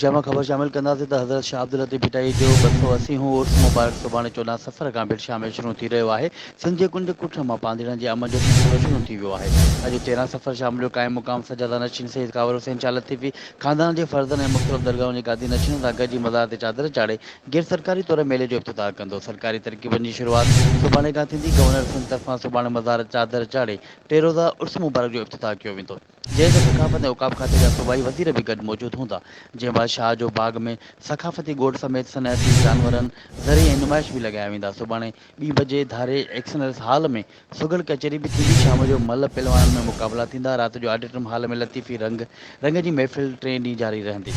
ڀٽشاهه مان خبر شامل ڪنداسين ته حضرت شاهه عبداللطيف ڀٽائي جو 280 هون عرس مبارڪ سڀاڻي 14 صفر کان ڀٽشاهه ۾ شروع ٿي رهيو آهي. سنڌ جي ڪنڊ ڪڙڇ مان پانڌيئڙن جي امن جو سلسلو شروع ٿي ويو آهي. اڄ 13 صفر شام جو قائم مقام سجاده نشين سيد خاور حسين شاهه لطيفي خاندان جي فردن ۽ مختلف درگاهن جي گادي نشينن سان گڏجي مزار تي چادر چاڙهي غير سرڪاري طور ميلي جو افتتاح ڪندو. سرڪاري ترقيبن جي شروعات سڀاڻي کان ٿيندي. گورنر سنڌ طرفان سڀاڻي مزار چادر چاڙهي ٽي روزه عرس مبارڪ جو افتتاح ڪيو ويندو. جنهن تي ثقافت ۽ اوقاف کاتي جا صوبائي وزير به گڏ موجود هوندا، جنهن بعد شاهه جو باغ ۾ ثقافتي ڳوٺ سميت صنعتي جانورن، زرعي ۽ نمائش به لڳايا ويندا، سڀاڻي ٻي بجي ڌاري ايڪسنرس هال ۾ سگهڙ ڪچهري به ٿيندي، شام جو ملهه پهلوانن ۾ مقابلا ٿيندا، رات جو آڊيٽوريم هال ۾ لطيفي رنگ رنگ جي محفل ٽئين ڏينهن جاري رهندي.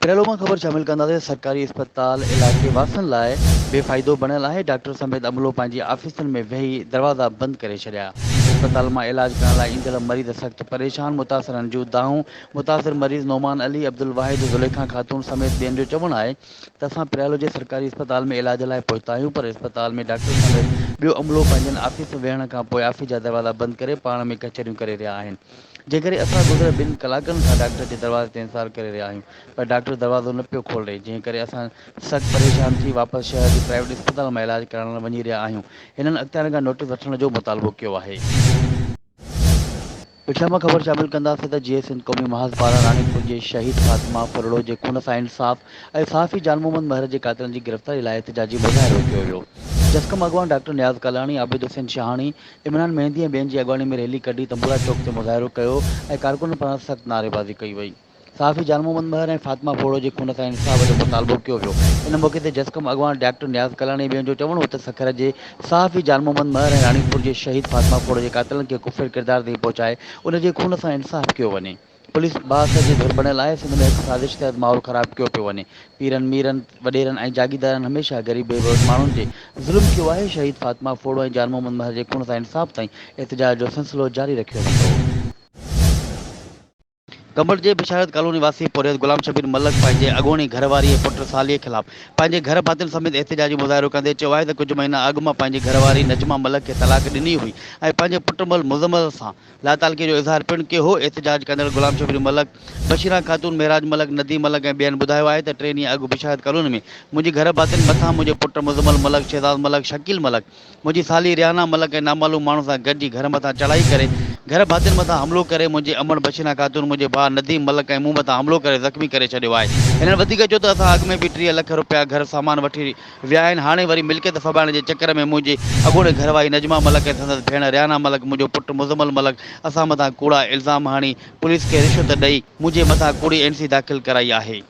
پريلو مان خبر شامل ڪنداسين سرڪاري اسپتال علائقي واسين لاء بي فائدو بڻيل آهي، ڊاڪٽر سميت عملو پنهنجي آفيسن ۾ ويهي دروازا بند ڪري ڇڏيا، اسپتال مان علاج ڪرڻ لاء ايندڙ مريض سخت پريشان، متاثرن جون دانهون، متاثر مريض نعمان علي، عبدالواحد، زليخا خاتون سميت ٻين جو چوڻ آهي ته اسان پريالو جي سرڪاري اسپتال ۾ علاج لاء پهتا آهيون پر اسپتال ۾ ڊاڪٽر سميت ٻيو عملو پنهنجن آفيس ۾ ويهڻ کانپوء آفيس جا دروازا بند ڪري پاڻ ۾ ڪچهريون ڪري رهيا آهن. جنهن ڪري اسان گذريل ٻن ڪلاڪن کان ڊاڪٽر جي دروازي تي انتظار ڪري رهيا آهيون پر ڊاڪٽر دروازو نه پيو کولي جنهن ڪري اسان سخت پريشان ٿي واپس شهر جي پرائيويٽ اسپتال مان علاج ڪرائڻ لاء وڃي رهيا آهيون هنن اختيارين کان نوٽيس وٺڻ جو مطالبو ڪيو آهي. پٺيان مان خبر شامل ڪنداسين ته جيئي سنڌ قومي محاذ پاران راڻيپور جي شهيد فاطمه ڦرڙو جي خون سان انصاف ۽ صحافي جان محمد مهر جي قاتلن جي گرفتاري لاء احتجاجي مظاهرو ڪيو ويو جسقم اڳواڻ ڊاڪٽر نياز ڪالاڻي، عابد حسين شاهاڻي، عمران مهندي ۽ ٻين جي اڳواڻي ۾ ريلي ڪڍي تنبورا چوڪ تي مظاهرو ڪيو ۽ ڪارڪنن پاران سخت نعريبازي ڪئي وئي. صحافي جان محمد مهر ۽ فاطمه ڦوڙو جي خون سان انصاف جو مطالبو ڪيو ويو. ان موقعي تي جسقم اڳواڻ ڊاڪٽر نياز ڪلاڻي ۽ ٻين جو چوڻ هو ته سکر جي صحافي جان محمد مهر ۽ راڻيپور جي شهيد فاطمه ڦوڙو جي قاتلن کي ڪفر ڪردار تائين پهچائي ان جي خون سان انصاف ڪيو وڃي. پوليس بااثر جي ڌر بڻيل آهي، سنڌ ۾ هڪ سازش تحت ماحول خراب ڪيو پيو وڃي، پيرن، ميرن، وڏيرن ۽ جاگيردارن هميشه غريب بي وس ماڻهن تي ظلم ڪيو آهي، شهيد فاطمه ڦوڙو ۽ جان محمد مهر جي خون سان انصاف تائين احتجاج جو سلسلو جاري رکيو ويندو. قمبر جي بشارت ڪالوني واسي پورهيت غلام شبير ملڪ پنهنجي اڳوڻي گهر واري ۽ پٽ صالح خلاف پنهنجي گهر ڀاتين سميت احتجاجي مظاهرو ڪندي چيو آهي ته ڪجهه مهينا اڳ مان پنهنجي گهر واري نجمه ملڪ کي طلاق ڏني هئي ۽ پنهنجي پٽ مل مزمل سان لاتعلقي جو اظهار پڻ ڪيو هو. احتجاج ڪندڙ غلام شبير ملڪ، بشيران خاتون، معراج ملڪ، نديم ملڪ ۽ ٻين ٻڌايو آهي ته ٽي ڏينهن اڳ بشارت ڪالوني ۾ منهنجي گهر ڀاتين مٿان منهنجي پٽ مزمل ملڪ، شهزاد ملڪ، شڪيل ملڪ، منهنجي سالي ريحانه ملڪ ۽ نامعلوم ماڻهن سان گڏجي گهر مٿان چڙهائي ڪري گهر ڀاتين مٿان حملو ڪري منهنجي امڙ بشيران خاتون، منهنجي ڀاء نديم ملڪ ۽ مون مٿان حملو ڪري زخمي ڪري ڇڏيو آهي. هنن وڌيڪ چيو ته اسان اڳ ۾ به 30 لک رپيا گهر سامان وٺي ويا آهن، هاڻي وري ملڪيت ڦٻائڻ جي چڪر ۾ منهنجي اڳوڻي گهر واري نجمه ملڪ ۽ سندس ڀيڻ ريحانه ملڪ منهنجو پٽ مزمل ملڪ اسان مٿان ڪوڙا الزام هڻي پوليس کي رشوت ڏئي منهنجي مٿان ڪوڙي اين سي داخل ڪرائي آهي.